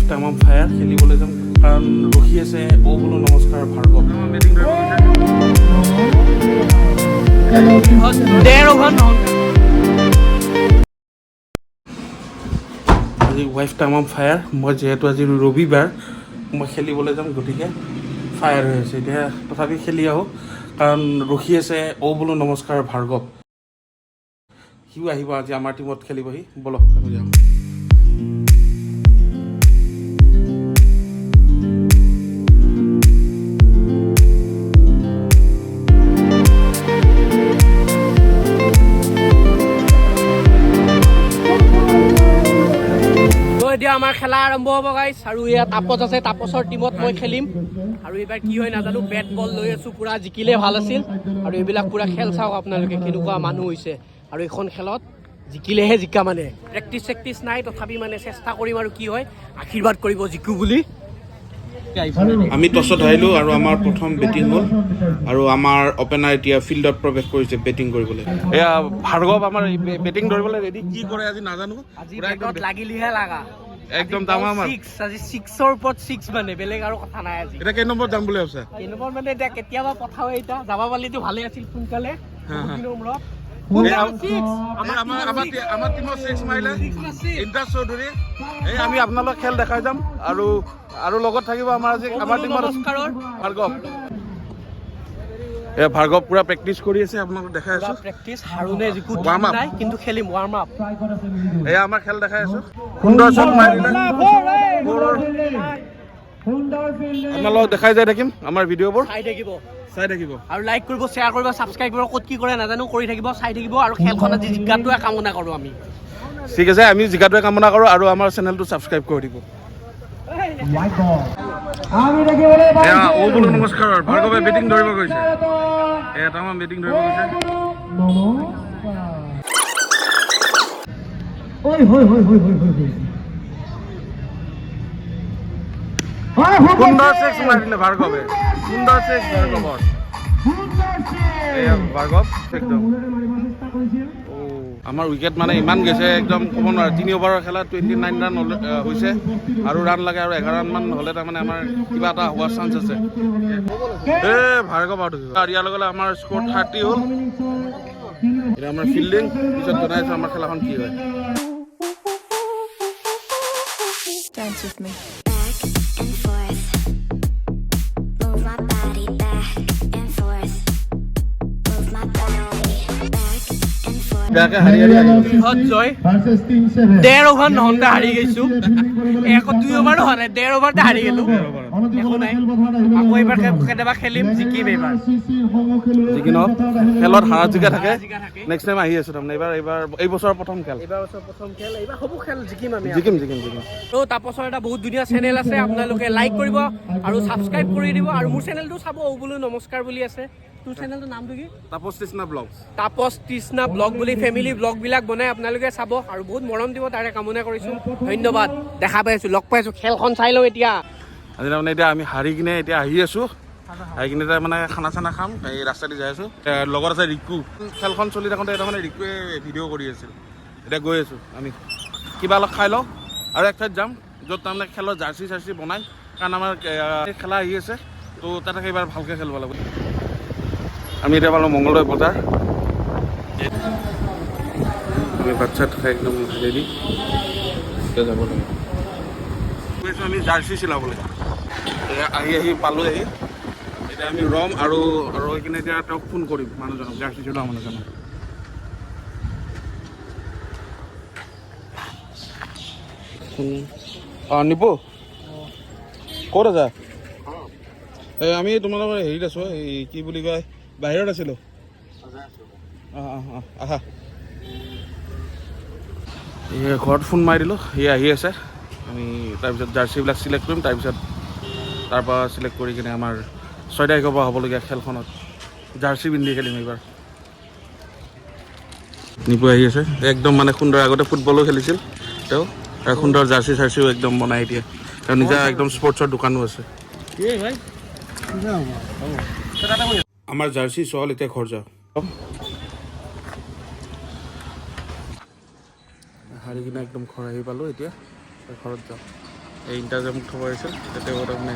তামাম ফায়াৰ, খেলিবলৈ যাম, কাৰণ ৰখি আছে। অ' বোলো নমস্কাৰ ভাৰ্গৱ। বেটিং ধৰিব গৈছে। 1.5 অভাৰ নহ'ল। আজি ৱাইফ তামাম ফায়াৰ। মই যিহেতু আজি ৰবিবাৰ, মই খেলিবলৈ যাম, গতিকে ফায়াৰ হৈ আছে। এতিয়া তথাপি খেলি আহোঁ, কাৰণ ৰখি আছে। অ' বোলো নমস্কাৰ ভাৰ্গৱ, সিও আহিব আজি আমাৰ টীমত খেলিবহি। ব'লক, আমি যাওঁ। তো এতিয়া আমাৰ খেলা আৰম্ভ হ'ব গাইছ। আৰু এয়া তাপস আছে, তাপসৰ টীমত মই খেলিম। আৰু এইবাৰ কি হয় নাজানো। বেট বল লৈ আছোঁ পুৰা, জিকিলে ভাল আছিল। আৰু এইবিলাক পুৰা খেল চাওক আপোনালোকে, কেনেকুৱা মানুহ হৈছে। আৰু এইখন খেলত জিকিলেহে জিকা, মানে প্ৰেক্টিচ চেক্টিচ নাই, তথাপি মানে চেষ্টা কৰিম। আৰু কি হয়, আশীৰ্বাদ কৰিব জিকো বুলি। আমি টছত হাৰিলোঁ আৰু আমাৰ প্ৰথম বেটিং হ'ল আৰু আমাৰ অপেনাৰ এতিয়া ফিল্ডত প্ৰৱেশ কৰিছে বেটিং কৰিবলৈ। এয়া ভাৰ্গৱ আমাৰ বেটিং ধৰিবলৈ ৰেডি। কি কৰে আজি নাজানো। আজি পুৰা একদম বেটত লাগিলিহে লাগা। একদম তামাম আৰু। ছিক্স, আজি ছিক্সৰ ওপৰত ছিক্স, মানে বেলেগ আৰু কথা নাই আজি। এতিয়া কেই নম্বৰত যাম বুলি ভাবিছা? কেনেকুৱা মানে এতিয়া কেতিয়াবা পঠাও, এতিয়া যাব পাৰিলেতো ভালে আছিল সোনকালে, হা, বহুত হা। দিনৰ মূৰত। এই Six! আমাৰ টীমৰ ছিক্স মাৰিলে ইন্দ্ৰাজ চৌধুৰী। এই আমি আপোনালোক খেল দেখাই যাম আৰু লগত থাকিব আমাৰ আজি আমাৰ টীমৰ নমস্কাৰৰ ভাৰ্গৱ। এ ভাৰ্গৱ পুৰা প্ৰেক্টিচ কৰি আছে, আপোনালোক দেখাই আছো। প্ৰেক্টিচ, হাৰুনে জিকো Warm up. নাই, কিন্তু খেলিম ৱাৰ্ম আপ। এয়া আমাৰ খেল দেখাই আছো। সুন্দৰ শ্বট মাৰি দিলে। আপোনালোকক দেখাই যাই থাকিম আমাৰ ভিডিঅ'বোৰ। চাই থাকিব। চাই থাকিব। আৰু লাইক কৰিব, শ্বেয়াৰ কৰিব, ছাবস্ক্ৰাইব কৰিব, ক'ত কি কৰে নাজানো, কৰি থাকিব, চাই থাকিব। আৰু খেলখন আজি জিকাটোৱে কামনা কৰোঁ আমি। ঠিক আছে, আমি জিকাটোৱে কামনা কৰোঁ আৰু আমাৰ চেনেলটো ছাবস্ক্ৰাইব কৰি দিব। এয়া অ' বোলো নমস্কাৰ, ভাৰ্গৱে বেটিং ধৰিব গৈছে। এয়া তামাম বেটিং ধৰিব গৈছে। ঐ হৈ হৈ হৈ হৈ হৈ হৈ। সুন্দৰ ছিক্স মাৰি দিলে ভাৰ্গৱে। সুন্দৰ ছিক্স ভাৰ্গৱৰ। এয়া ভাৰ্গৱ একদম। আমাৰ উইকেট মানে ইমান গৈছে, একদম ক'ব নোৱাৰে। 3 অভাৰৰ খেলা 29 ৰান হৈছে আৰু ৰান লাগে আৰু 11 ৰানমান হ'লে তাৰমানে আমাৰ কিবা এটা হোৱাৰ চান্স আছে। এ ভাৰ্গৱ আউট হৈছে আৰু ইয়াৰ লগে লগে আমাৰ স্ক'ৰ 30 হ'ল। এতিয়া আমাৰ ফিল্ডিং, পিছত জনাইছোঁ আমাৰ খেলাখন কি হয়। Dance with me. Back and forth. Move my body back and forth. Move my body back and forth. বেয়াকে হাৰি হাৰি আহি গ'লো। বৃহৎ জয়। 1.5 অভাৰ নহওঁতে হাৰি গৈছো। এক দুই অভাৰো হোৱা নাই, 1.5 অভাৰতে হাৰি গ'লো। একো নাই, আকৌ এইবাৰ কেতিয়াবা খেলিম, জিকিম এইবাৰ। যি কি নহওক, খেলত হাৰা জিকা থাকে। হাৰা জিকা থাকে। নেক্সট টাইম আহি আছো তাৰমানে। এইবাৰ এই বছৰৰ প্ৰথম খেল। এইবাৰ বছৰ প্ৰথম খেল, এইবাৰ হ'ব খেল, জিকিম আমি। জিকিম, জিকিম, জিকিম। তো তাপসৰ এটা বহুত ধুনীয়া চেনেল আছে, আপোনালোকে লাইক কৰিব আৰু ছাবস্ক্ৰাইব কৰি দিব। আৰু মোৰ চেনেলটো চাব, অ বোলো নমস্কাৰ বুলি আছে। তোৰ চেনেলটোৰ নামটো কি? তাপস তৃষ্ণা ব্লগছ। তাপস তৃষ্ণা ব্লগ বুলি ফেমিলি ব্লগবিলাক বনাই, আপোনালোকে চাব আৰু বহুত মৰম দিব, তাৰে কামনা কৰিছোঁ। ধন্যবাদ। দেখা পাইছোঁ, লগ পাইছোঁ। খেলখন চাই লওঁ এতিয়া। আজি তাৰমানে এতিয়া আমি হাৰি কিনে এতিয়া আহি আছোঁ। আহি কিনে এতিয়া মানে খানা চানা খাম, এই ৰাস্তা দি যাই আছোঁ। লগত আছে ৰিকু। খেলখন চলি থাকোঁতে তাৰমানে ৰিকুৱে ভিডিঅ' কৰি আছিল। এতিয়া গৈ আছোঁ আমি, কিবা অলপ খাই লওঁ আৰু এক ঠাইত যাম য'ত তাৰমানে খেলৰ জাৰ্চি চাৰ্চি বনায়, কাৰণ আমাৰ খেলা আহি আছে, তো তাতে এইবাৰ ভালকৈ খেলিব লাগিব। আমি এতিয়া পালোঁ মংগলদৈ বজাৰ। আমি ভাত চাত খাই একদম ৰেডি, এতিয়া যাব লাগে। গৈছোঁ আমি জাৰ্চি চিলাবলৈ। এতিয়া আহি আহি পালোঁ আহি। এতিয়া আমি ৰম আৰু ৰৈ কিনে এতিয়া তেওঁক ফোন কৰিম, মানুহজনক, জাৰ্চি চিলোৱা মানুহজনক। অঁ নিপু, ক'ত আছা? এই আমি তোমালোকৰ হেৰিত আছোঁ, এই কি বুলি কয়, বাহিৰত আছিলোঁ। অঁ অঁ অঁ, আহা। এই ঘৰত ফোন মাৰি দিলোঁ, সি আহি আছে। আমি তাৰপিছত জাৰ্চিবিলাক চিলেক্ট কৰিম, তাৰপিছত তাৰপৰা চিলেক্ট কৰি কিনে আমাৰ 6 তাৰিখৰ পৰা হ'বলগীয়া খেলখনত জাৰ্চি পিন্ধি খেলিম এইবাৰ। নিপু আহি আছে, একদম মানে সুন্দৰ। আগতে ফুটবলো খেলিছিল তেওঁ, আৰু সুন্দৰ জাৰ্চি চাৰ্চিও একদম বনাই এতিয়া। তেওঁ নিজা একদম স্পৰ্টছৰ দোকানো আছে। আমাৰ জাৰ্চি চল, এতিয়া ঘৰ যাওঁ। হাৰি কিনে একদম ঘৰ আহি পালোঁ, এতিয়া ঘৰত যাওঁ। এই ইণ্টাৰভিউ মোক থ'ব আহিছিল, এতিয়া তেওঁ তাৰমানে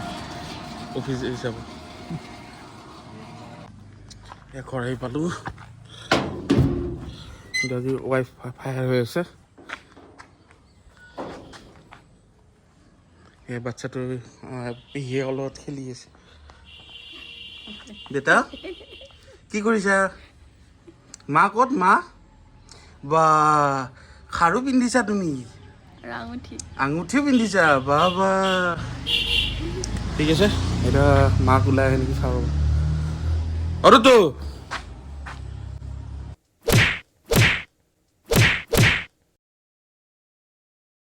অফিচ হিচাপত। এই ঘৰ আহি পালোঁ। কিন্তু আজি ৱাইফ ফায়াৰ হৈ আছে। এই বাচ্ছাটো পেহীয়ে লগত খেলি আছে। দেউতা, কি কৰিছা? মা ক'ত মা? বা, খাৰু পিন্ধিছা তুমি? আঙুঠি। আঙুঠিও পিন্ধিছা, বা বা। ঠিক আছে, এতিয়া মাক ওলাই আহে নেকি চাওঁ। আৰু তো